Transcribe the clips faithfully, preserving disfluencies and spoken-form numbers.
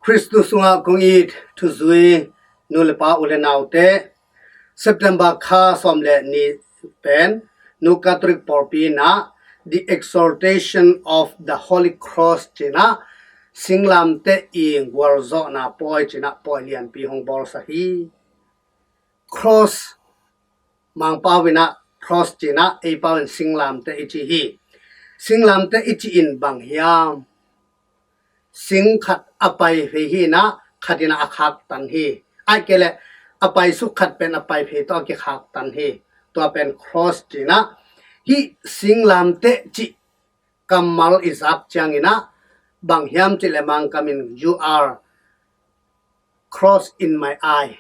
Khristu sungah kong it thuzui nu le pa, u le naute, September kha sawm le nih pen Nu Catholic pawlpi in ah The Exaltation of the Holy Cross ci-in ah, singlamteh i gualzawhna pawi ci-in ah pawi lianpi hong bawlsak hi. Cross, Mangpau in ah cross ci-in ah, ei pau in singlamteh i ci hi. Singlamteh i cih in bang hiam? Sing khat a pai phei hi-in ah, khat in ah a khaktan hi. Ahih kei leh a paisuk khat pen a pai phei tawh a kikhaktan hi. Tua pen cross ci-in ah. Hih singlamteh cih kammal i zak ciangin ah, bang hiam cih leh Mangkam in, "You are cross in my eye."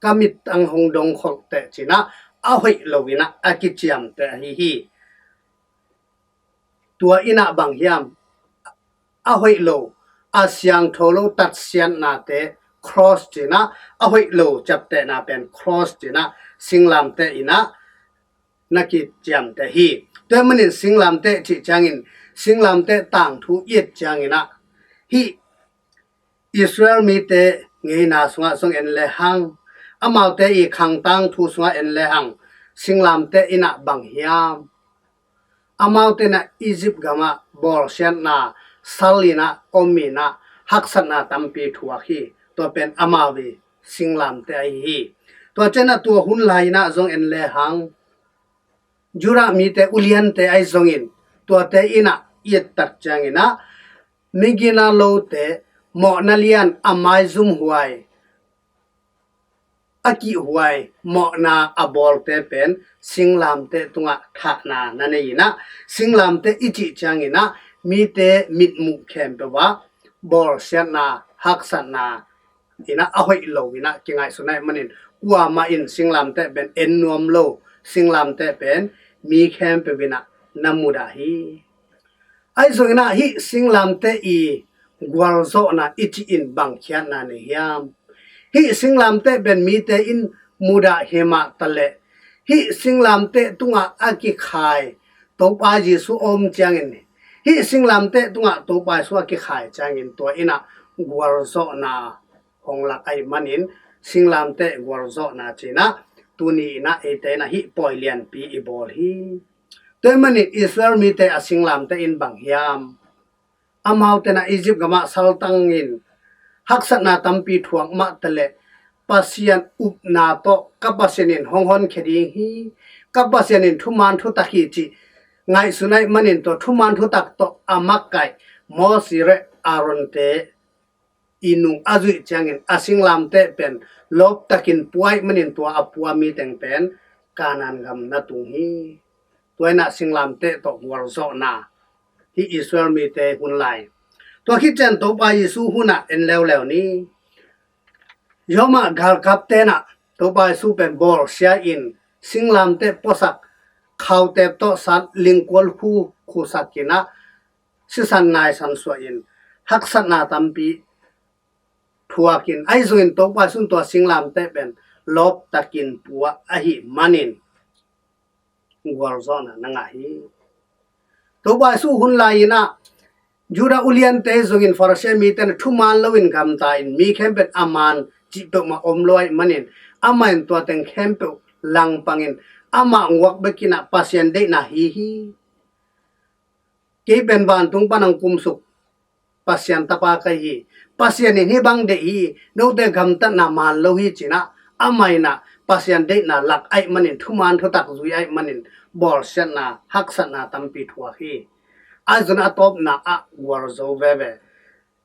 Ka mittang hong dongkholh teh ci-in ah, a hoih lo in ah a kiciamteh ahi hi. Tua in ah bang hiam? A hoih lo, a siangtho lo tatsiatnate cross ci-in ah, a hoih lo ciaptehna pen cross ci-in ah, singlamteh in ah na kiciamteh hi. Tua ahih manin singlamteh cih ciangin, singlamteh tangthu i et ciangin ah, hih Israel mite ngeina sungah zong en lehang, amaute i khang tangthu sungah en lehang, singlamteh in ah bang hiam? Amaute in ah Egypt gamah bawlsiatna, sal in ah, om in ah, haksatna tampi thuak hi. Tua pen amau i singlamteh ahi hi. Tua ciangin ah tua hun lai in ah zong en lehang, Judah mite uliante ahi zongin, tuate in ah i et tak ciangin ah, migina lote, mawhna lian, a maizumhuai, a kihhuai, mawhna a bawlte pen singlamteh tungah thahna na nei in ah, singlamteh i cih ciangin ah mite mitmuh khempeuh ah bawlsiatna, haksatna in ah a hoih lo in ah kingaihsun ahih manin, kuamah in singlamteh pen en nuam lo, singlamteh pen mi khempeuh in ah na mudah hi. Ahi zongin ah hih singlamteh i gualzawhna i cih in bang khiatna nei hiam? Hih singlamteh pen mite in mudah hi mah taleh, hih singlamteh tungah a kikhai Topa Jesu a om ciangin, hih singlamteh tungah Topa Jesu a kikhai ciangin tua in ah gualzawhna hong lak ahih manin, singlamteh gualzawhna ci-in ah tuni in ah eite in ah hih pawi lianpi i bawl hi. Tua ahih manin Israel mite a singlamteh in bang hiam? Amaute in ah Egypt gamah saltangin haksatna tampi thuak mah taleh, Pasian upna tawh ka Pasian in hong honkhia ding hi, ka Pasian in thuman thutak hi cih ngaihsun ahih manin tua thuman thutak tawh a makaih Moses le Aaron-te i nung a zuih ciangin a singlamteh pen lawptakin pua ahih manin tua a pua mi teng pen Kanaan gam na tung hi. Tua in ah singlamteh tawh gualzawhna, hih Israel mite hun lai. Tua khit ciang Topa Jesu hun ah en leuleu ni. Rom ah galkapte in ah Topa Jesu pen bawlsia in, singlamteh puasak, khautep tawh sat, lingkual khu khusak in ah, sisan naisan suah in, haksatna tampi thuak in, ahi zongin Topa Jesu in tua singlamteh pen lawptakin pua ahih manin gualzawhna na ngah hi. Topa Jesu hun lai in ah Judah uliante zongin Farisi mite in ah thuman loin gamta in, mi khempeuh in a man cih peuhmah om lo ahih manin, amah in tua teng khempeuh langpangin, amah nguak bekin ah Pasian deihna hi hi. Kei pen vantung pan hong kumsuk Pasian Tapa ka hi hi. Pasian in hih bang deih hi, note gamtatna man lo hi ci-in ah, amah in ah Pasian deihna lak ahih manin, thuman thutak zui ahih manin, bawlsiatna, haksatna tampi thuak hi. Ahi zongin a tawpna ah gualzo veve,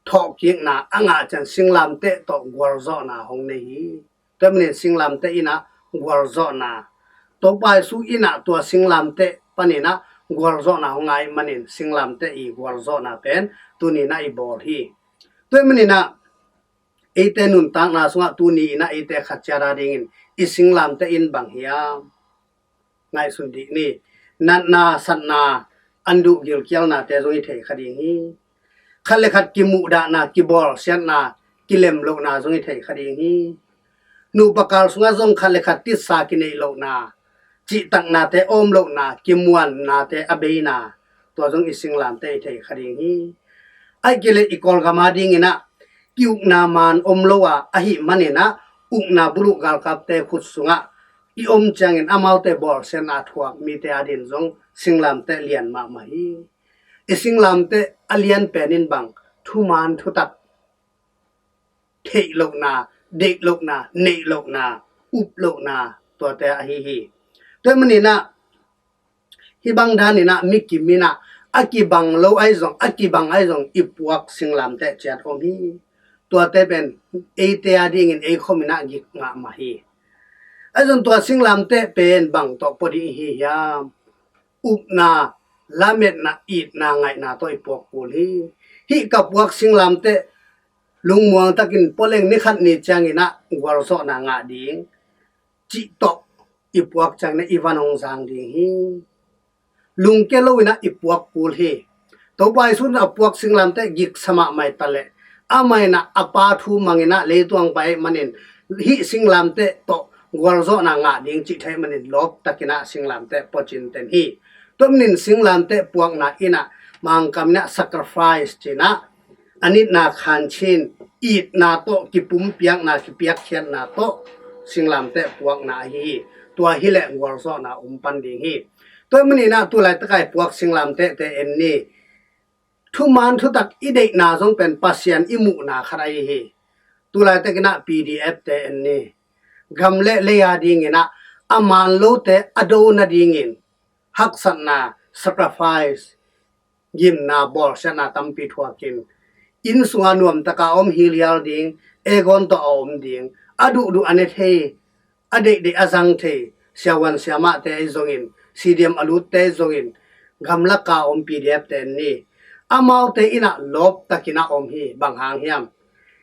thawhkikna a ngah ciang singlamteh tawh gualzawhna hong nei hi. Tua ahih manin singlamteh in ah gualzawhna, Topa Jesu in ah tua singlamteh panin ah gualzawhna hong ngah ahih manin singlamteh i gualzawhna pen tuni in ah i bawl hi. Tua ahih manin ah eite nuntakna sungah tuni in ah eite khat ciat a dingin i singlamteh in bang hiam? Ngaihsun dih ni. Natna, satna, an duh gilkialnate zong i thei kha ding hi. Khat le khat kimuhdahna, kibawlsiatna, kilemlohna zong i thei kha ding hi. Nupa kal sungah zong khat le khat titsa kineih lohna, cihtaknate om lohna, kimuannate a beina, tua zong i singlamteh i thei kha ding hi. Ahih kei leh i Kawlgam a dingin ah ki-ukna maan om lo a, ahih manin ah ukna buluh galkapte khut sungah i om ciangin amaute bawlsiatna thuak mite a din zong singlamteh lian mahmah hi. I singlamteh a lian pen in bang, thuman thutak theih lohna, deih lohna, neih lohna, up lohna, tuate ahi hi. Tua manin ah hih bang danin ah mi kim in ah a kibang lo ahi zong, a kibang ahi zong i puak singlamteh ciat om hi. Tuate pen eite a dingin ei khawm in ah gik mahmah hi. Ahi zong tua singlamteh pen bang tawh pua ding i hi hiam? Upna, lametna, itna, ngaihna tawh i puak kul hi. Hih ka puak singlamteh lungmuang takin pua leng ni khat ni ciangin ah gualzawhna ngah ding cih tawh i puak ciangin ah i van hong zang ding hi. Lungkia lo in ah i puak kul hi. Topa Jesu in a puak singlamteh giksa mahmah ta leh, amah in ah a Pa thu mang in ah leitung pai ahih manin hih singlamteh tawh gualzawhna ngah ding cih thei ahih manin lawp takin ah singlamteh pua cinten hi. Tua manin singlamteh puakna in ah Mangkam in ah sacrifice ci in ah a nitna khanchin, itna tawh kipumpiakna, kipiakkhiatna tawh singlamteh puakna ahi hi. Tua hi leh gualzawhna om pan ding hi. Tua manin ah tu laitak a i puak singlamtehte en ni. Thuman thutak i deihna zong pen Pasian i muhna khat ahi hi. Tu laitak in ah P D F te en ni. Gam le lei a dingin ah a maan lote a do nadingin haksatna, sacrifice, gimna, bawlsiatna tampi thuakin inn sunga nuamtaka om, hilhial ding, aircon tawh a om ding, a duhduh a ne thei, a deihdeih a zang thei siavuan siamahte ahi zongin, C D M a lutte ahi zongin, gamlaka om P D F te en ni. Amaute in ah lawp takin ah om hi. Bang hang hiam?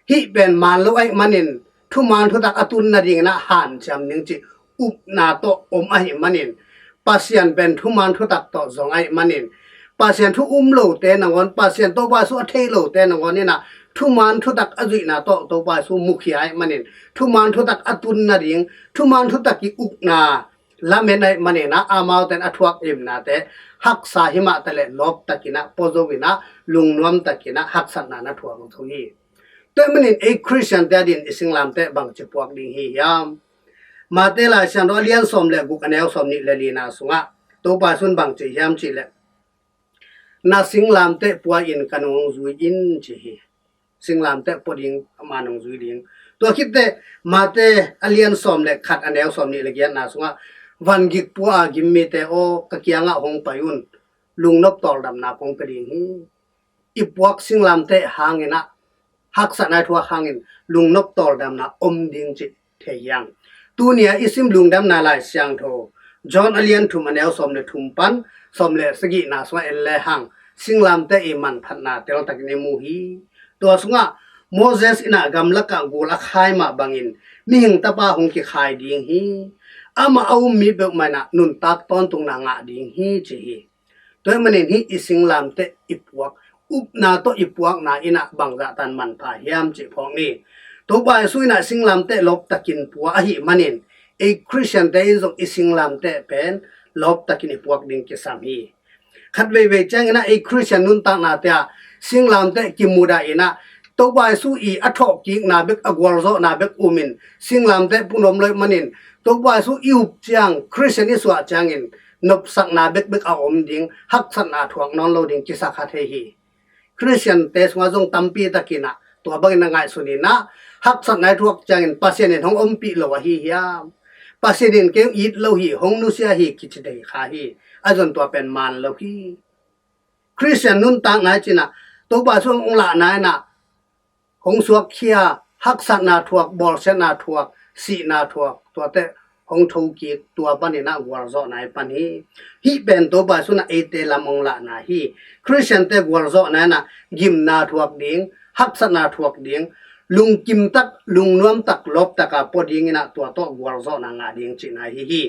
Hih pen maan lo ahih manin thuman thutak a tun nadingin ah hanciam ding cih upna tawh om ahih manin Pasian pen thuman thutak tawh zong ahih manin Pasian thu um lote nangawn, Pasian Topa Jesu a thei lote nangawn in ah thuman thutak a zuihna tawh Topa Jesu mukhia ahih manin thuman thutak a tun nading, thuman thutak i ukna lamen ahih manin ah amaute in a thuak imnate haksa himah ta leh lawp takin ah pua zo in ah lungnuam takin ah haksatna na thuak zo hi. Tua manin ei Khristiante a din i singlamteh bangci puak ding hi hiam? Mate Lai Siangtho a lian sawm le guk, a neu sawm nih le lina sungah Topa Jesu in bangci hiam cih leh, na singlamteh pua in ka nung zui in ci hi. Singlamteh pua ding, amah nung zui ding. Tua khit teh Mate a lian sawm le khat, a neu sawm nih le giatna sungah, van gik pua a gim mite aw, ka kiangah hong pai un, lungnop tawldamna kong pia ding hi. I puak singlamteh hangin ah haksatna i thuak hangin lungnop tawldamna om ding cih thei hi hang. Tuni a i sim Lungdamna Lai Siangtho John a lian thum, a neu sawm le thum pan sawm le sagihna sungah en le hang singlamteh i manphatna teltakin i mu hi. Tua sungah Moses in ah gamlakah gul a khai mah bangin mihing tapa hong kikhai ding hi. Amah a um mi peuhmah in ah nuntak tawntungna ngah ding hi ci hi. Tua ahih manin hih i singlamteh i puak, upna tawh i puakna in ah bangzah tan manpha hiam cih phawk ni. Topa Jesu in ah singlamteh lawp takin pua ahih manin ei Khristiante in zong i singlamteh pen lawp takin i puak ding kisam hi. Khat veivei ciangin ah ei Khristian nuntaknate ah singlamteh kimudah in ah Topa Jesu i a thawhkikna bek, a gualzawhna bek umin singlamteh pua nuam lo ahih manin Topa Jesu i up ciang, Khristian i suah ciangin nopsakna bekbek a om ding, haksatna thuak nawn lo ding kisa kha thei hi. Khristiante sungah zong tampi takin ah tua bangin a ngaihsun in ah haksatna i thuak ciangin Pasian in hong ompih lo ahi hiam, Pasian in kei hong it lo hi, hong nusia hi kici thei kha hi. Ahi zong tua pen maan lo hi. Khristian nuntakna i cih in ah Topa Jesu hong lahna in ah hong suakkhia, haksatna thuak, bawlsiatna thuak, sihna thuak, tuate hong thokik, tua panin ah gualzawhna i pan hi. Hih pen Topa Jesu in ah eite lam hong lahna hi. Khristiante gualzawhna in ah gimna thuak ding, haksatna thuak ding, lungkim tak, lungnuam tak, lawp taka pua ding in ah tua tawh gualzawhna ngah ding cihna hi hi.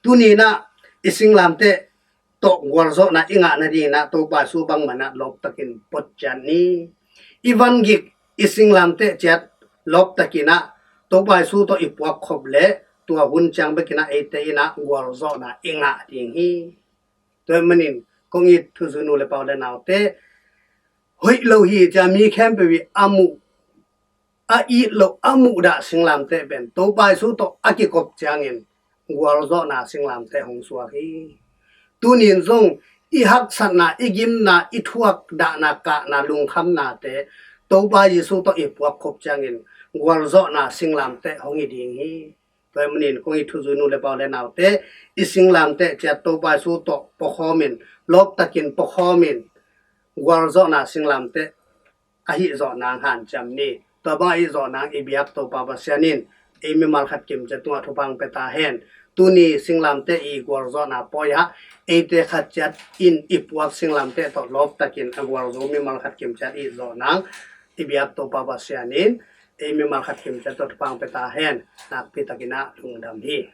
Tuni in ah i singlamteh tawh gualzawhna i ngah nadingin ah Topa Jesu bangmah in ah lawp takin pua ciat ni. I van gik, i singlamteh ciat lawp takin ah Topa Jesu tawh i puak khop leh tua hun ciang bekin ah eite in ah gualzawhna i ngah ding hi. Tua ahih manin kong it thuzui nu le pa u le naute, hoih lo hi cia mi khempeuh i a muh a it loh a muhdah singlamteh pen Topa Jesu tawh a kikop ciangin gualzawhna singlamteh hong suak hi. Tunin zong i haksatna, i gimna, i thuak dahna, kahna, lungkhamnate Topa Jesu tawh i puak khop ciangin gualzawhna singlamteh hong hi ding hi. Tua hi manin kong i thuzui nu le pau le naute, i singlamteh ciat Topa Jesu tawh pawkhawmin, lawptakin pawkhawmin gualzawhna singlamteh ahi zawh nang hanciam ni. Tua bang ahi zawh nang i biak Topa Pasian in ei mimal khat kimciat tungah thupha pia ta hen. Tuni singlamteh i gualzawhna pawi ah eite khat ciat in i puak singlamteh tawh lawptakin a gualzo mimal khat kimciat i zawh nang i biak Topa Pasian in ei mimal khat kimciat tawh thupha pia ta hen. Nakpi takin ah lungdam hi.